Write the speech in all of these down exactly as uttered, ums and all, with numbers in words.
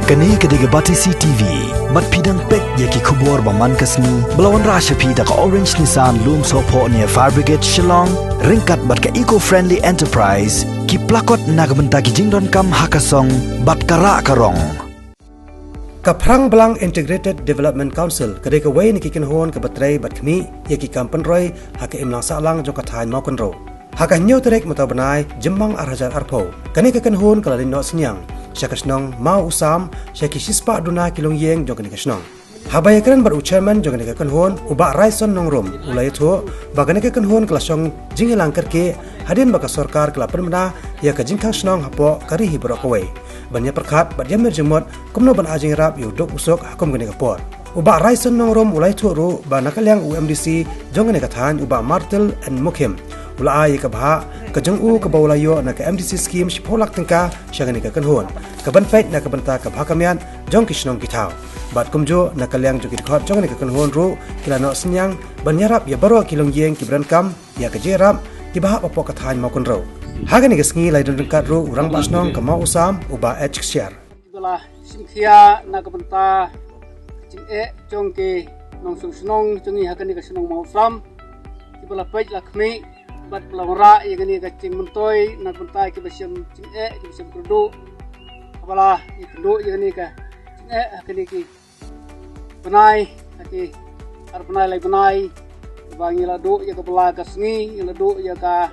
Kane ka dei ka Batesi T V. Bad phi dang peit ïa ki khubor ba man ka sngi ba la wanrah sha phi da ka Orange Nissan Lumsohphoh near Fire Brigade Shillong, ryngkat bad ka Eco Friendly Enterprise, ki plakot na ka bynta ki jingdonkam ha ka song bad ka rah ka rong. Ka Phrang Blang Integrated Development Council ka dei kawei na ki kynhun kaba trei bad khmih ïa ki kam pynroi ha ka imlang sahlang jong ka thaiñ Mawkynrew. Ha ka hynñiew tarik mynta u bnai Jymmang ar hajar arphew, kane ka kynhun ka la leit noh synñiang sha ka shnong Maw U Sam, sha ki shispah duna ki longïing jong kane ka shnong. Haba ïakren bad u chairman jong kane ka kynhun, u Bah Raison Nongrum, u la ïathuh ba kane ka kynhun ka la shong jingïalang kyrkieh hadien ba ka sorkar ka la pynbna ïa ka jingkhang shnong hapoh ka ri hi baroh kawei, ban ïa pyrkhat bad ïa mir jingmut kumno ban ai jingïarap ïa u duk u suk ha kum kane ka por. U Bah Raison Nongrum u la ïathuh ruh ba na ka liang u M D C jong kane ka thaiñ, u Bah Martil N Mukhim, u la ai ïa ka bhah ka jong u kaba u la ïoh na ka M D C scheme shiphew lak tyngka sha kane ka kynhun, ka ban peit na ka bynta ka bha ka miat jong ki shnong ki thaw. Bad kumjuh na ka liang jong ki dkhot jong kane ka kynhun ruh ki la noh synñiang ban ïarap ïa baroh ki longïing kiba donkam ïa ka jingïarap, kiba hap hapoh ka thaiñ Mawkynrew. Ha kane ka sngi la ïadon ryngkat ruh u Rangbah Shnong ka Maw U Sam, u Bah H Ksiar. Kiba la shim khia na ka bynta ka jingeh jong ki nongshong shnong jong ngi ha kane ka shnong Maw U Sam, kiba la peit la khmih bad ba la wanrah ïa kane ka jingmyntoi na ka bynta kiba shim jingeh, kiba shim kyrduh, kiba la ïakynduh ïa kane ka jingeh ha kine ki bnai, ha ki ar bnai lai bnai, ba ngi la duh ïa ka bylla ka sngi, ngi la duh ïa ka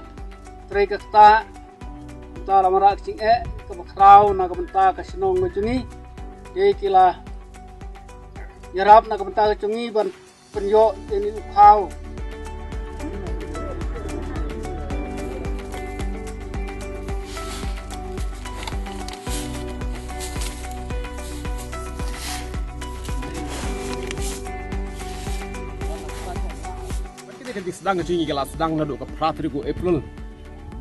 trei ka ktah. Mynta la wanrah ka jingeh kaba khraw na ka bynta ka shnong ka jong ngi. Te ki la ïarap na ka bynta ka jong ngi ban pynïoh ïa une u khaw. Kane ka jingsdang ka jong ngi ka la sdang naduh ka phra tarik u April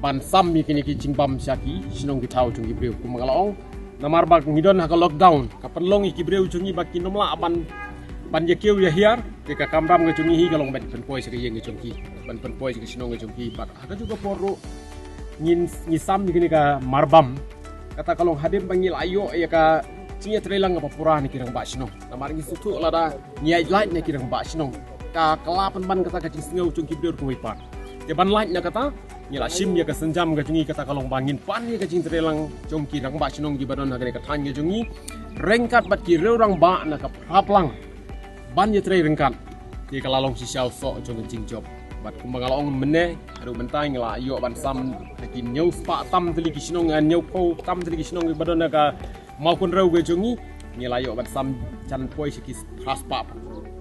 ban sam ïa kine ki jingbam sha ki shnong ki thaw jong ki briew, kumba nga la ong. Namar ba ngi don ha ka lockdown, ka pynlong ïa ki briew jong ngi ba kim lah ban, ban ïa kiew ïa hiar. Te ka kamram ka jong ngi hi ka long ban pynpoi sha ka ïing ka jong ki, ban pynpoi sha ka shnong ka jong ki. Bad ha kajuh ka por ruh ngin, ngi sam ïa kane ka marbam. Kata ka long hadien ba ngi la ïoh ïa ka jingïatreilang kaba pura na ki rangbah shnong. Namar ngi sngewthuh lada ngi ïaid lait na ki rangbah shnong, ka, ka la pynban kata ka jingsngew jong ki briew kawei pat. Te ban lait na kata, ngi la shim ïa ka sienjam ka jong ngi, kata ka long ba ngin pan ïa ka jingtreilang jong ki rangbah shnong kiba don ha kane ka thaiñ ka jong ngi, ryngkat bad ki riew rangbah na ka phra blang, ban ïatrei ryngkat. Te ka la long shisha u soh jong ka jingjop. Bad kumba nga la ong mynne, haduh mynta ngi la ïoh ban sam ha ki hynñiew spah tam tylli ki shnong, eh, hynñiew phew tam tylli ki shnong kiba don ha ka Mawkynrew ka jong ngi, ngi la ïoh ban sam jan poi sha ki phra spah,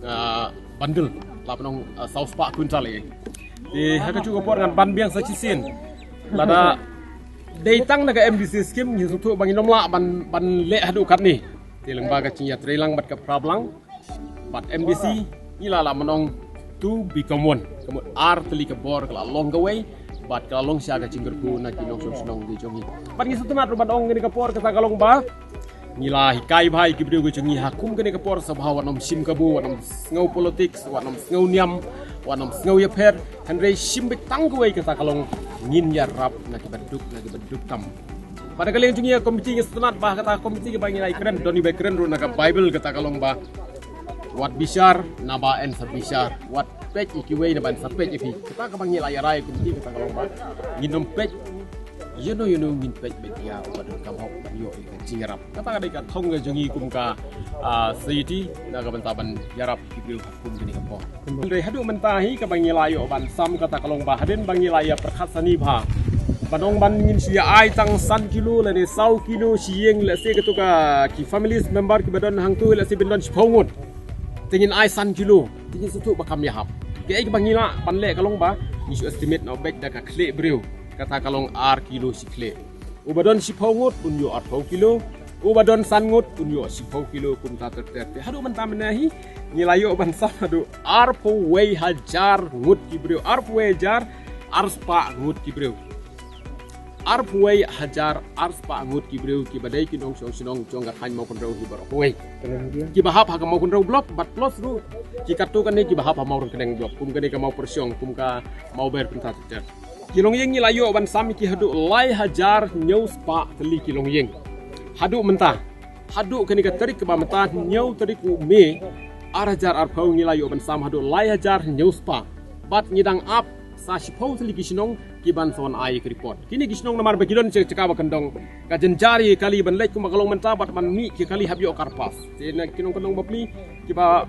ah, bundle, la pynlong, ah, saw spah quintal ïa. Te ha kajuh ka por ngan ban biang sa shisien. Lada dei tang na ka M D C scheme ngi sngewthuh ba ngin ym lah ban, ban leh haduh katne. Te lyngba ka jingïatreilang bad ka phra blang bad M D C, ngi la lah ban ong two become one. Ka mut ar tylli ka bor ka la long kawei, bad ka la long sha ka jingkyrkhu na ki nongshong shnong ki jong ngi. Bad ngi sngewtynnat ruh ban ong kane ka por kata ka long ba ngi la hikai bha ïa ki briew ki jong ngi ha kum kane ka por, sngewbha wat nym shim kabu, wat nym sngew politics, wat nym sngew niam, wat nym sngew ïapher. Hynrei shim beit tang kawei, kata ka long ngin ïarap na kiba duk, na kiba duk tam. Bad na ka liang jong ngi ka komiti, ngi sngewtynnat ba kata ka komiti kaba ngi la ïakren, don iba ïakren ruh na ka Baibl, kata ka long ba wat bishar naba yn sa bishar, wat peit ïa kiwei naba yn sa peit ïa phi. Kata kaba ngi la ïarai kum ki, kata ka long ba ngin ym peit ïano ïano, ngin peit beit ïa uba donkam hok ban ïoh ïa ka jingïarap. Kata ka dei ka thong ka jong ngi kum ka, ah, society na ka bynta ban ïarap ïa ki briew ha kum kane ka por. Hynrei haduh mynta hi kaba ngi la ïoh ban sam, kata ka long ba hadien ba ngi la ïa pyrkhat sani bha ban ong ba ngin shu ïa ai tang san kilo lane saw kilo shi ïing, lehse kato ka ki families member kiba don hangto lehse kin don shiphew ngut. Te ngin ai san kilo, te ngin sngewthuh ba kam ïahap. Kaei kaba ngi lah ban leh ka long ba ngi shu estimate noh beit da ka khlieh briew, kata ka long ar kilo shi khlieh. Uba don shiphew ngut un ïoh arphew kilo, uba don san ngut un ïoh shiphew kilo, kumta ter ter. Te haduh mynta mynne hi ngi la ïoh ban sam haduh arphew wei hajar ngut ki briew, arphew wei hajar ar spah ngut ki briew. Arphew wei hajar ar spah ngut ki briew kiba dei ki nongshong shnong jong ka thaiñ Mawkynrew hi baroh kawei, kiba hap ha ka Mawkynrew block bad plus ruh ki katto katne kiba hap ha Mawryngkneng block, kum kane ka Mawpyrshong, kum ka Mawber, kumta ter ter. Ki longïing ngi la ïoh ban sam ïa ki haduh lai hajar hynñiew spah tylli ki longïing haduh mynta. Haduh kane ka tarik kaba mynta, hynñiew tarik u May, ar hajar arphew, ngi la ïoh ban sam haduh lai hajar hynñiew spah. Bad ngi dang ap sa shiphew tylli ki shnong ki ban sa wan ai ka report. Kine ki shnong namar ba ki don sha ka jaka ba kyndong, ka jynjar ïa ka kali ban leit kumba ka long mynta bad ban mih ki kali hap ïoh karpas. Te na ki nongkyndong bapli kiba,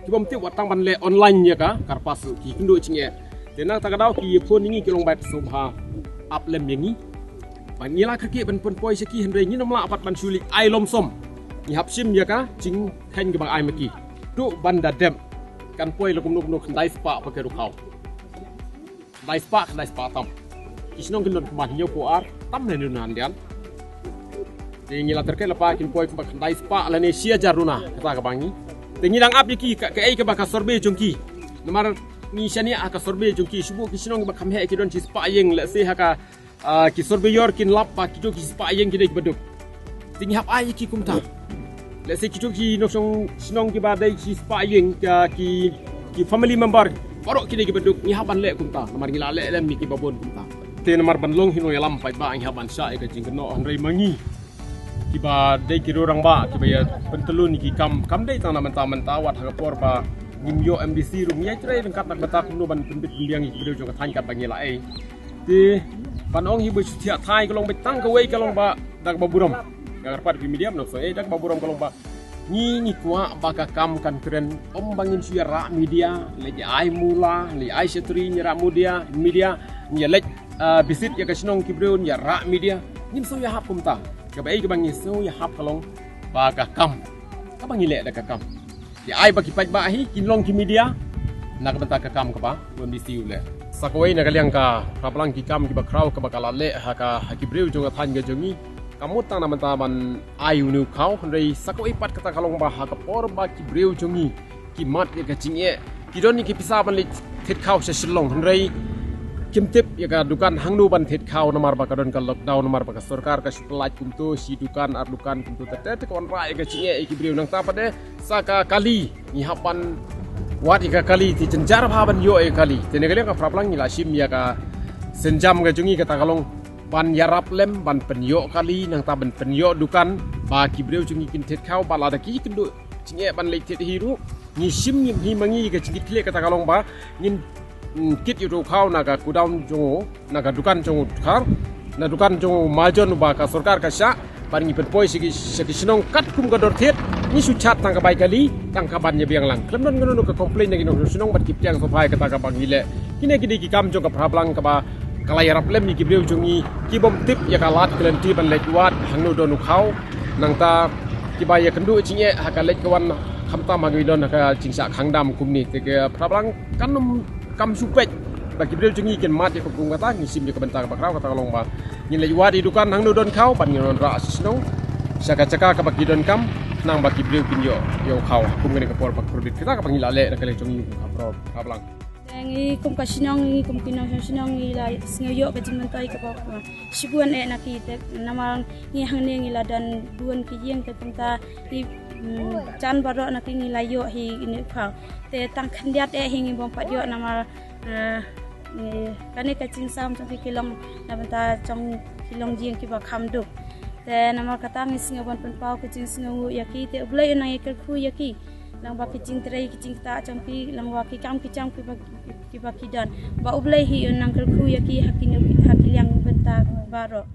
ki bym tip, wat tang ban leh online ïa ka karpas ruh ki kynduh jingeh. Te nangta ka daw ki phone ïa ngi, ki long ba sngewbha ap lem ïa ngi. Ba ngi la kyrkieh ban pynpoi sha ki, hynrei ngim lah pat ban shu leit ai lumsom. Ngi hap shim ïa ka jingkheiñ kaba ai ma ki. Duh ban da dep, kan poi la kumno kumno khyndai spah ba ka ruh khaw. Khyndai spah, khyndai spah tam. Ki shnong kin don kumba hynñiewphew ar tam lane duna hyndiat. Te ngi la tyrkhei lypa kin poi kumba khyndai spah lane shi hajar duna, kata kaba ngi. Te ngi dang ap ïa ki ka, kaei kaba ka survey jong ki. Namar ngi shaniah ha ka survey jong ki, shu buh ki shnong kiba kham heh ki don shi spah ïing, lehse ha ka, ah, ki surveyor kin lap ba kito ki spah ïing ki dei kiba duk. Te ngi hap ai ïa ki kumta. Lehse kito ki nongshong shnong kiba dei shi spah ïing, ka ki, ki family member baroh ki dei kiba duk, ngi hap ban leh kumta. Namar ngi la leh lem ïa kiba bun kumta. Te namar ban long hi nongïalam paidbah, ngi hap ban shah ïa ka jingkynnoh, hynrei ma ngi kiba dei ki rangbah kiba ïa pyntlun ïa ki kam, kam dei tang na mynta mynta, wat ha ka por ba ngim ïoh M D C ruh ngi ïatrei ryngkat na ka bynta kumno ban pynbit pynbiang ïa ki briew jong ka thaiñ katba ngi la ei. Te ban ong hi ba shu thiah thai ka long beit, tang kawei ka long ba da kaba burom. Nga kyrpad ïa ki media, mynta shu ei, da kaba burom ka long ba ngi, ngi kwah ba ka kam kan kren, ym ba ngin shu ïa rah media, leit ïa ai mula, leit ïa ai shatri, ïa rah media, media, ïa leit, ah, visit ïa ka shnong ki briew, ïa rah media. Ngim sngew ïahap kumta. Kaba ei kaba ngi sngew ïahap ka long ba ka kam kaba ngi leh da ka kam. Ïa ai ba ki paidbah hi kin long ki media na ka bynta ka kam kaba u M D C u leh. Sa kawei na ka liang ka phra blang ki kam kiba khraw kaba ka la leh ha ka, ha ki briew jong ka thaiñ ka jong ngi. Kam mut tang na bynta ban ai une u khaw, hynrei sa kawei pat kata ka long ba ha ka por ba ki briew jong ngi ki mad ïa ka jingeh, ki don ïa ki pisa ban leit thied khaw sha Shillong, hynrei kim tip ïa ka dukan hangno ban thied khaw namar ba ka don ka lockdown, namar ba ka sorkar ka shu pyllait kumto, shi dukan ar dukan kumto. Te, te, te ka wanrah ïa ka jingeh ïa ki briew. Nangta pat de sa ka kali, ngi hap ban wad ïa ka kali, te jynjar bha ban ïoh ïa ka kali. Te na ka liang ka phra blang ngi la shim ïa ka sienjam ka jong ngi, kata ka long ban ïarap lem, ban pynïoh kali, nangta ban pynïoh dukan, ba ki briew jong ngi kin thied khaw, ba lada ki kynduh jingeh ban leit thied hi ruh, ngi shim, ngi, ngi ma ngi ka jingkit khlieh, kata ka long ba ngin, mm, kit ïa u khaw na ka godown jong u, na ka dukan jong u dkhar, na dukan jong u mahajon uba ka sorkar ka shah, bad ngi pynpoi sha ki, sha ki shnong katkum ka dor thied. Ngi shu chad tang ka bai kali, tang ka ban ïa biang lang. Khlem don kano kano ka complain na ki nongshong shnong bad ki pdiang sngewbha ïa kata kaba ngi leh. Kine ki dei ki kam jong ka phra blang kaba ka la ïarap lem ïa ki briew jong ngi, ki bym tip ïa ka lad ka lynti ban leit wad hangno don u khaw. Nangta kiba ïakynduh jingeh ha ka leit ka wan, khamtam ha kiba don ha ka jingshah khang dam kumne. Te ka phra blang kan ym, kam shu peit ba ki briew jong ngi kin mad ïa ka kum kata. Ngi shim ïa ka bynta kaba khraw, kata ka long ba ngin leit wad ïa dukan hangno don khaw, bad ngin wanrah sha shnong, sha ka jaka kaba ki donkam, khnang ba ki briew kin ïoh, ïoh khaw kum kane ka por ba kordit. Kata kaba ngi la leh na ka liang jong ngi kum ka phra, phra blang. Te ngi kum ka shnong, ngi kum ki nongshong shnong, ngi la sngew ïoh ka jingmyntoi kaba, uh, shibun eh na ki, te namar ngi hangne ngi la don bun ki ïing, te kumta ki, mm, jan baroh na ki ngi la ïoh hi ine u khaw. Te tang khyndiat eh hi ngi bym pat ïoh namar, uh, ngi, kane ka jingsam jong ki ki long na bynta jong ki longïing kiba kham duk. Te namar kata ngi sngew ban pynpaw ka jingsngewnguh ïa ki, te U Blei un nang ïakyrkhu ïa ki lyngba ki jingtrei ki jingktah jong ki, lyngba ki kam ki jam kiba, kiba ki don. Ba U Blei hi un nang kyrkhu ïa ki ha ki, ha ki liang bynta baroh.